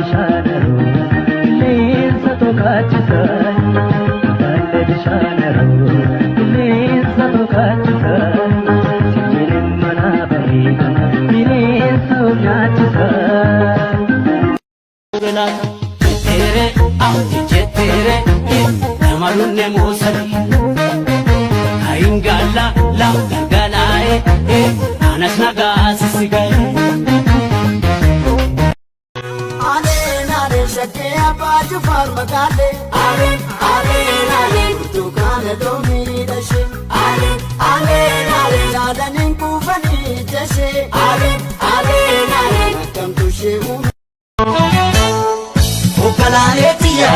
Bishaan haroo qilleensa tokkaachisa. Utaalee bishaan haroo qilleensa tokkaachisa. Sibiilin manaa bareeda bineensa of nyaachisa. Jettere ah jettere namarunne moosani kaingala la galgalae anas nagaa sisigae. Aleen aleen shakkee abbaa Jifaar magaalee. Aleen aleen aleen burtukaana loomii dhashee. Aleen aleen aleen jaalaniin kuufanii jashee. Aleen aleen aleen akkamtu ishee uume. Hoogganaalee biyya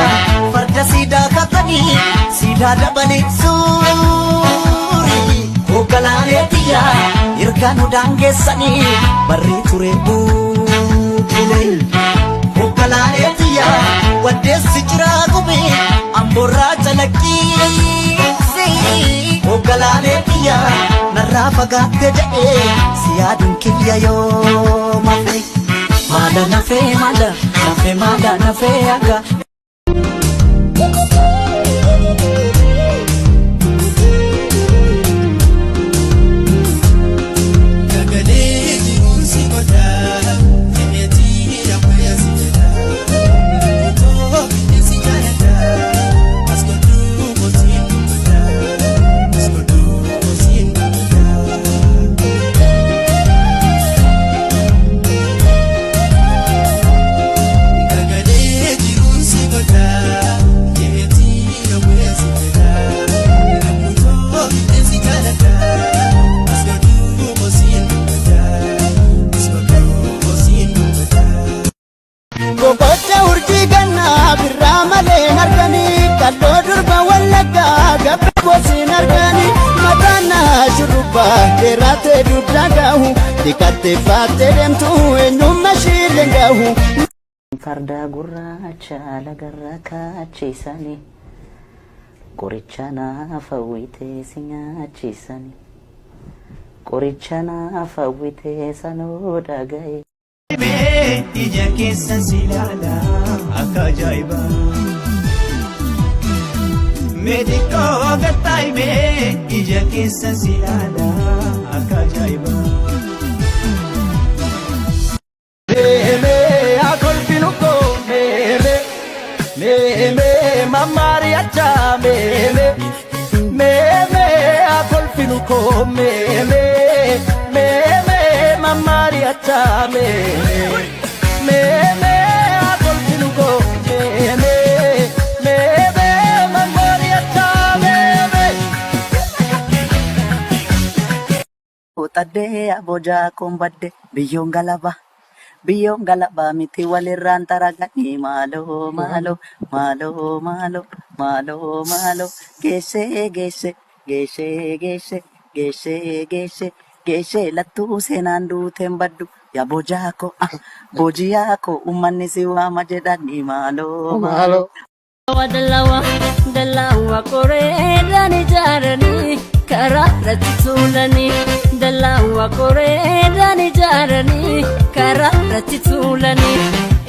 farda siidaa kaatanii siidaa dabanii suurii. Hoogganaalee biyya hirkaanu daangeessanii barrii ture buukule. Hoogganaalee biyya waddeessi jiraa gube amboorraa calaqqiisi. Hoogganaalee biyya narraa fagaatte jedhee si yaaduun kiyya yoo mafe. Maala nafee maala nafee maala nafee akka. Dagalee jiruun si godhaa, jedheetii hawwee si jedhaa. Otoo bineensi jaaladhaa, as godhuu kootiin dubbadhaa, as godhuu kootiin dubbadhaa. Dagalee jiruun si godhaa, jedheetii hawwee si jedhaa. Otoo bineensi jaaladhaa, as godhuu kootiin dubbadhaa, as godhuu kootiin dubbadhaa. Boqocha urjii gannaa birraa malee hin arganii, qalloo durba Wallaggaa gabba gosi hin arganii. Mataan naa shurrubbaa dheeraatee dugda gahu, dhiqattee faattee deemtu eenyummaa ishiillee gahu. Farda gurraacha lagarra kaachisanii, qoricha naaf hawwitee si nyaachisanii, qoricha naaf hawwitee sanoo dhaga'e. Ija keessan si ilaala akka ajaa'ibaa. Mee xiqqoo gattaa'imee ija keessan si ilaala akka ajaa'ibaa. Meemee akolfinu koo meemee meemee mammaari'achaa meemee meemee akolfinu koo meemee meemee mammaari'achaa meemee meemee akolfinu koo meemee meemee mammaari'achaa meemee. Xaddee abojaa koon badde biyyoon galaba. Biyyoon galabaa miti walirraan xaraganii, maaloo maaloo maaloo maaloo maaloo maaloo, geessee geesse geessee geesse geessee geesse geessee lattuu seenaan duuteen baddu yaa bojaa koo, ah bojiyaa koo, uummanni si waama jedhanii maaloo maaloo. Dalawa dalawa koreedhaan ijaaranii karaa irratti tuulanii, dalawa koreedhaan ijaaranii karaa irratti tuulanii,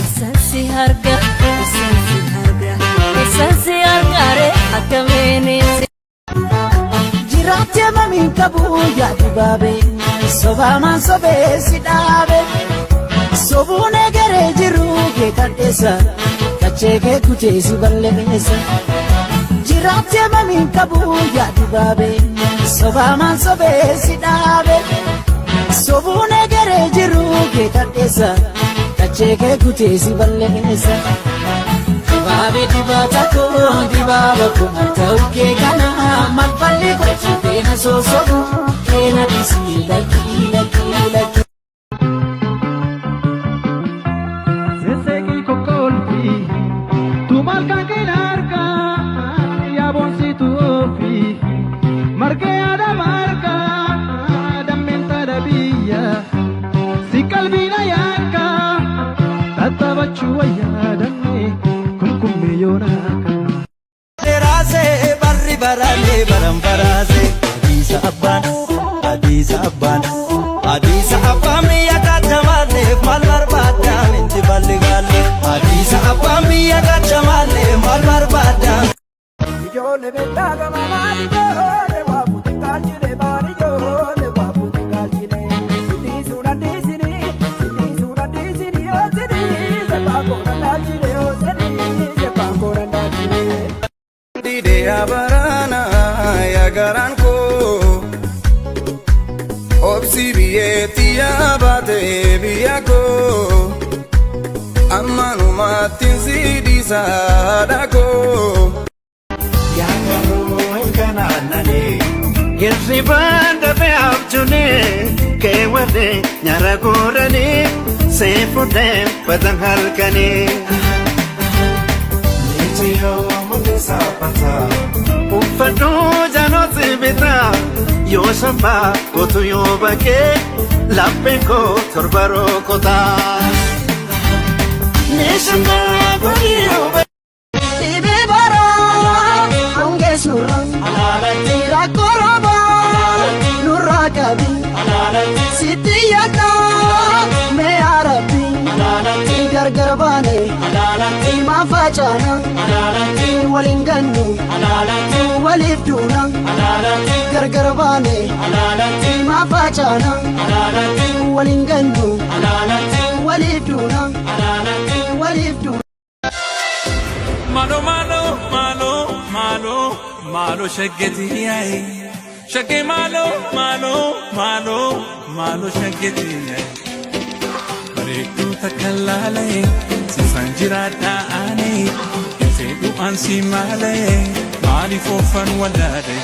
isaan si harga, isaan si harga, isaan si hargaare akkamiin. Jiraattee mamiin qabu yaa dibaabee, sobaamaan sobee si dhaabe, sobuun egeree jiru kee kadheessa, kachee kee kutee si balleessa. Jiraattee mamiin qabu yaa dibaabee, sobaamaan sobee si dhaabe, sobuun egeree jiru kee kadheessa, kachee kee kutee si balleessa. Dibaabee dibaata koo, dibaaba koo, ta'u kee kana malfalli gochi keena soosobu keena dhisii lakkii lakkii lakkii. Sesseeqii kokkolfi tumaal kan keenya argaa yaaboonsitu ofi margee yaada margaa dammeen taadha biyya si qalbiina yaakka tattaphachuu wayyaa dammee kumkummee yoonaaka. Raasee barri baraalee baran baraasee Hadiisa abbaan, hadiisa abbaan, hadiisa abbaan, biyya kaatamaaleef maal barbaaddaa minti balli gaalle. Yaa baraana yaa garaan koo obsi biyyeetti yaa baate biyya koo ammanumaatti si dhiisa haadha koo. Hirribaan dafee abjuunee keewwadee nyaara guuranii seefudhee badan halkanii. Uffadhu jaanotsi bitaa yoo shabbaa gootu yoo bakkee lapheen koo torba rukutaa. Meeshaan godhi yoo Dhibee baraa hongees nurra rakkoo roobaa nurraa qabi sitti yakka mee arabbi gargar baane himaa facaana waliin gannu waliif duuna gargar baane himaa facaana waliin gannu waliif duuna waliif duuna. Malo malo malo malo malo shaggeti yaay shagge malo malo malo malo shaggeti yaay bareedduu takka laalee siifan jiraadhaa aanee hin fedhu ansi maalee maaliif oofan wallaale.